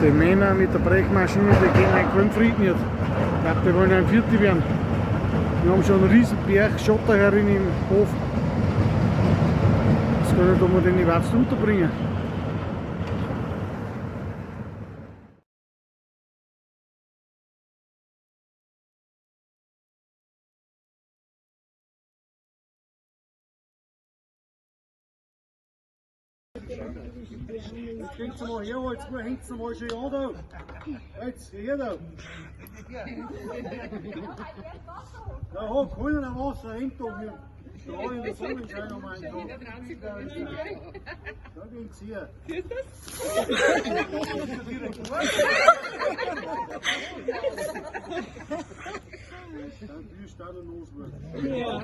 Die Männer mit der Brechmaschine, die gehen einen keinen Frieden jetzt. Ich glaube, die wollen ein Viertel werden. Wir haben schon einen riesen Berg Schotter herin im Hof. Das kann nicht, ob wir den überhaupt unterbringen. Jetzt geht's mal her, jetzt hängt's mal schön an da. Jetzt, her da. Ja, hab keiner Wasser, hängt doch hier. Da in der Sonnenschein am einen Tag. Da geht's her. Du bist auch noch loswerden. Ja.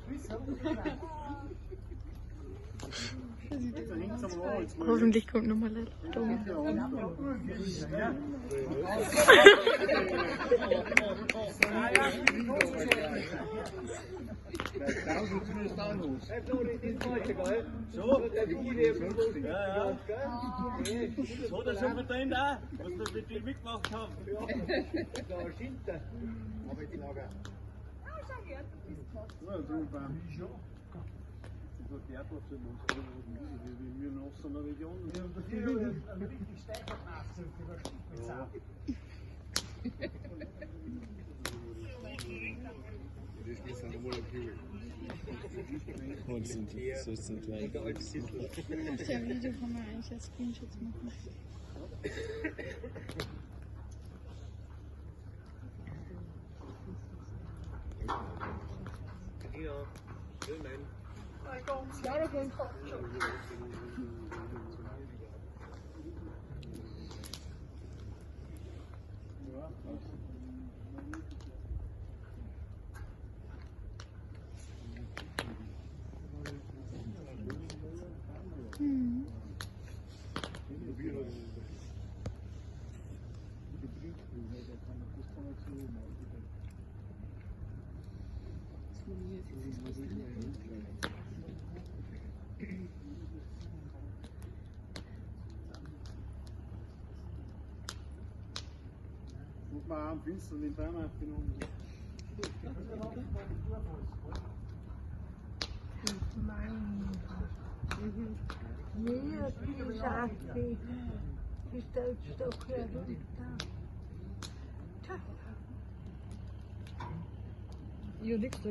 Bist du auch loswerden? Hoffentlich kommt nochmal der Dumm. So, ja, ja. Das hat er schon verdient auch, was wir mit dir mitgemacht haben. Auf dem Video kann man eigentlich als Screenshots machen. Muss man auch am Finstern den Baum aufgenommen. Ja, nix da.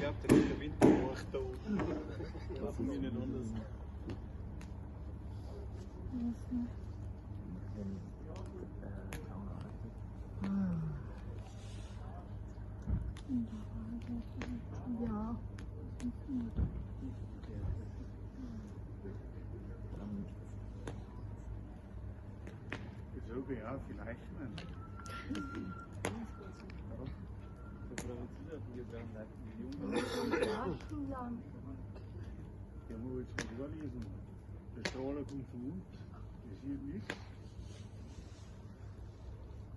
glaube, der geht der Winter hoch da oben. Das ist nicht anders. Ja. Das habe ich auch vielleicht nicht. Der muss jetzt mal vorlesen. Der Strahler kommt von unten. Das sieht nichts.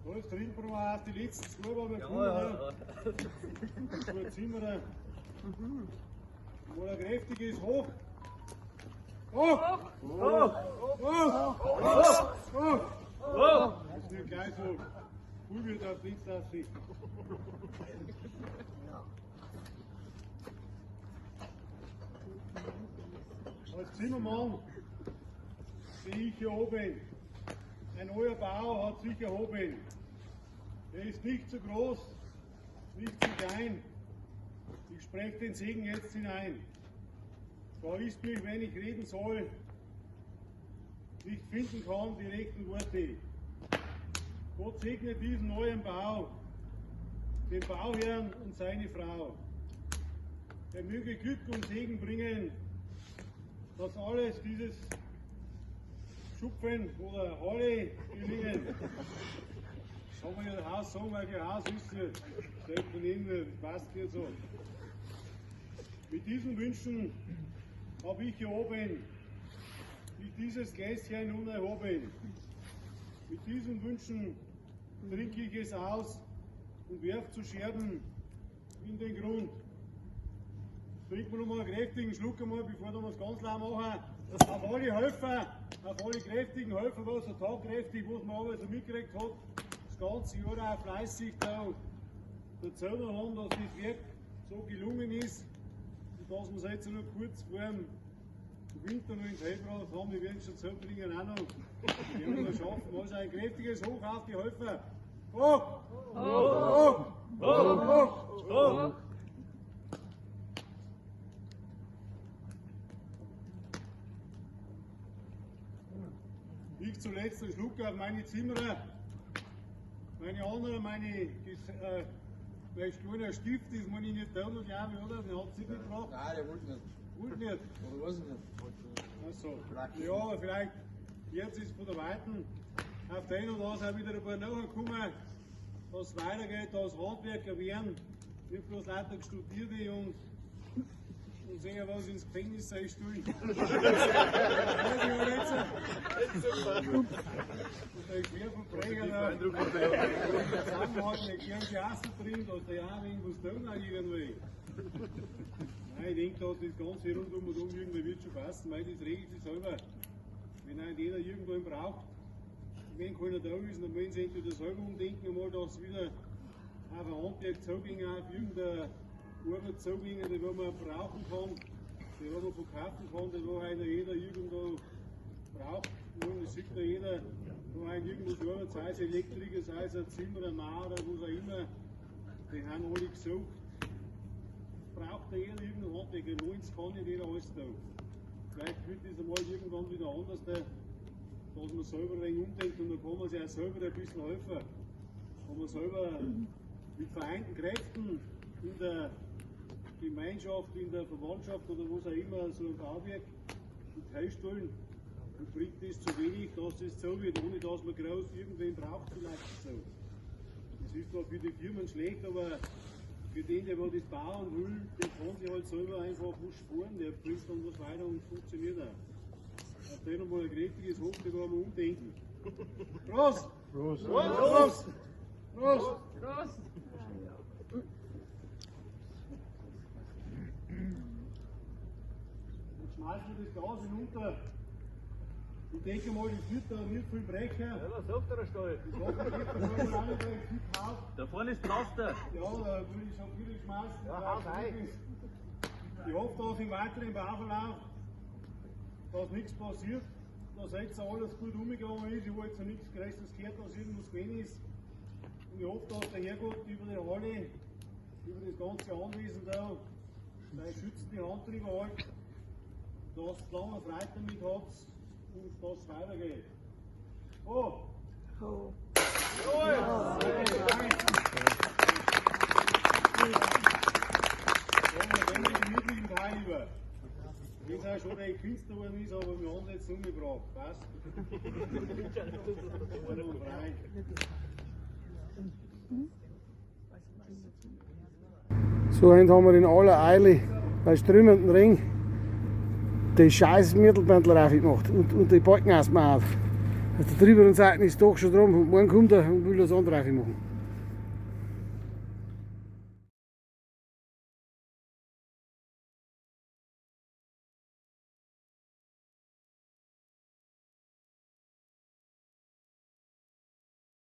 Da ist drin, wir auf die letzten zwei, die wir gefunden haben. Zwei Zimmerer. Mal ein kräftiges Hoch. Hoch! Hoch! Hoch! Hoch! Hoch! Hoch! Das ist nicht gleich so. Cool wird auf nichts aussehen. Als Zimmermann sehe ich hier oben. Ein neuer Bau hat sich erhoben. Er ist nicht zu groß, nicht zu klein. Ich spreche den Segen jetzt hinein. Da ist mich, wenn ich reden soll, nicht finden kann die rechten Worte. Gott segne diesen neuen Bau, den Bauherrn und seine Frau. Er möge Glück und Segen bringen, dass alles dieses Schupfen oder Halle gelingen. Das kann man ja das Haus sagen, weil kein Haus ist hier. Steht von innen, das passt hier so. Mit diesen Wünschen habe ich hier oben mit dieses Gläschen nun erhoben. Mit diesen Wünschen trinke ich es aus und werf zu Scherben in den Grund. Trinken wir noch mal einen kräftigen Schluck einmal, bevor wir es ganz lang machen. Auf alle Helfer, auf alle kräftigen Helfer, was so tagkräftig, was man alles so mitgekriegt hat, das ganze Jahr auch fleißig da erzählt haben, dass das Werk so gelungen ist und dass wir es jetzt noch kurz vor dem Winter noch ins Heil gebracht haben. Wir werden es schon zubringen auch noch. Wir werden es schaffen. Also ein kräftiges Hoch auf die Helfer. Hoch! Hoch! Hoch! Hoch! Hoch! Nicht zuletzt ein Schluck auf meine Zimmerer, meine anderen, meine, mein kleiner Stift, das meine ich nicht tun, glaube ich, oder? Den hat sie mitgebracht. Nein, der wollte nicht. Wollte nicht. Oder weiß ich nicht. Ach so. Ja, aber vielleicht jetzt ist von der Weiten auf den und da sind wieder ein paar nachgekommen, dass es weitergeht, dass Handwerker werden, nicht bloß lauter Studierte und sehen, was ins Gefängnis einstellen. Und der Schwerverbrecher da zusammenhalten, die kehren sich auch so drin, dass der auch irgendwas tun auch irgendwie. Nein, ich denke, dass das Ganze rundum und um irgendwie wird schon passen, weil das regelt sich selber. Wenn einen jeder irgendwo braucht, wenn keiner da ist, dann wollen sie entweder selber umdenken, einmal, dass wieder auf ein Handwerk zugehen, auf irgendeine Arbeit zugehen, die man brauchen kann, die man verkaufen kann, die wo halt jeder irgendwo braucht. Und das sieht ja jeder, wo halt irgendwas arbeitet, sei es Elektriker, sei es ein Zimmerer, Maurer, was auch immer, die haben alle gesucht. Braucht ja jeder irgendeinen Handwerker, wollen kann nicht jeder alles da. Vielleicht wird das einmal irgendwann wieder anders, dass man selber ein wenig umdenkt und dann kann man sich auch selber ein bisschen helfen. Kann man selber mit vereinten Kräften in der Gemeinschaft, in der Verwandtschaft oder was auch immer, so ein Bauwerk mit herstellen und bringt das zu wenig, dass das so wird, ohne dass man groß irgendwen braucht vielleicht so. Das ist zwar für die Firmen schlecht, aber für den, der das bauen will, der kann sich halt selber einfach was sparen, der bringt dann was weiter und funktioniert auch. Auf den nochmal ein kräftiges Hoch, da kann man umdenken. Prost! Prost! Prost! Prost! Prost! Jetzt schmeißen wir das Gas hinunter. Ich denke mal, das wird da nicht viel brechen. Ja, was sagt der Stall? Das hat man auch nicht viel gekauft. Da vorne ist Pflaster. Ja, da würde ich schon viel schmeißen. Ja, hau rein. Ich hoffe, dass im weiteren Bauverlauf dass nichts passiert, dass jetzt alles gut umgegangen ist. Ich habe jetzt noch nichts Größeres gehört, dass irgendwas gewesen ist. Und ich hoffe, dass der Herrgott über die Halle, über das ganze Anwesen da, Weil schützt die Hand drüber halt, dass ihr lange Freude damit habt und dass es weitergeht. Oh! Oh. Jawohl! Ja, wir gemütlichen Teil über. Das ist auch schon der Künstler geworden ist, aber wir haben es jetzt umgebracht. Passt? Frei. So heute haben wir in aller Eile bei strömenden Regen die scheiß Mittelbändler gemacht und die Balken ausgemacht. Auf der drüberen Seite ist doch schon drum und morgen kommt er und will das andere machen.